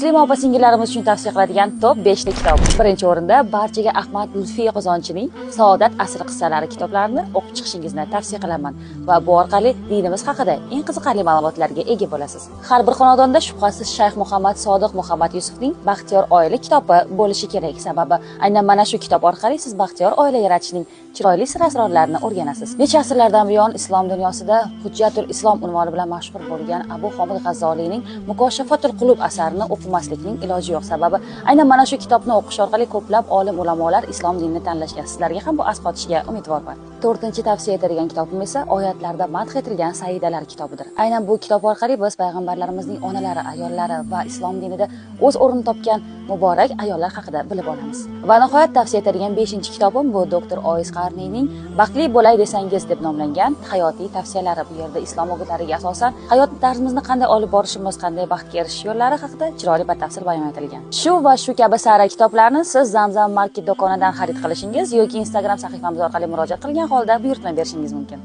Muslima opa singillarimiz uchun tavsiya qiladigan top 5 ta kitob. Birinchi o'rinda barchaga Ahmad Lutfiy Qozonchining Saodat asri qissalari kitoblarini o'qib chiqishingizni tavsiya qilaman va bu orqali dinimiz haqida eng qiziqarli ma'lumotlarga ega bo'lasiz. Har bir xonadonda shubhasiz Shayx Muhammad Sodiq Muhammad Yusufning Baxtiyor oila kitobi bo'lishi kerak. Sababi aynan mana shu kitob orqali siz baxtiyor oila yaratishning chiroyli sir asrorlarini o'rganasiz. Necha asrlardan buyon islom dunyosida Hujjatul Islom unvoni bilan mashhur bo'lgan Abu Homid G'azzoliyning Mukoshafatul Qulub asarini o'qimaslikning iloji yo'q. Sababi aynan mana shu kitobni o'qish orqali ko'plab olim ulamolar islom dinini tanlashgan. Sizlarga ham bu asqotishga umidvorman. To'rtinchi tavsiya etadigan kitobim esa oyatlarda madh etilgan Saidalar kitobidir. Aynan bu kitob orqali biz payg'ambarlarimizning onalari, ayollari va islom dinida o'z o'rnini topgan muborak ayollar haqida bilib olamiz. Va nihoyat tavsiya etadigan 5-kitobim bu doktor Oiz Qarniyning Baxtli bo'lay desangiz deb nomlangan hayotiy tavsiyalari. Bu yerda islom o'gitlariga asosan hayot tarzimizni qanday olib borishimiz, qanday baxtga erishish yo'llari haqida chiroyli batafsil bayon etilgan. Shu va shu kabi sara kitoblarni siz Zamzam Market do'konidan xarid qilishingiz yoki Instagram sahifamiz orqali murojaat qilgan holda buyurtma berishingiz mumkin.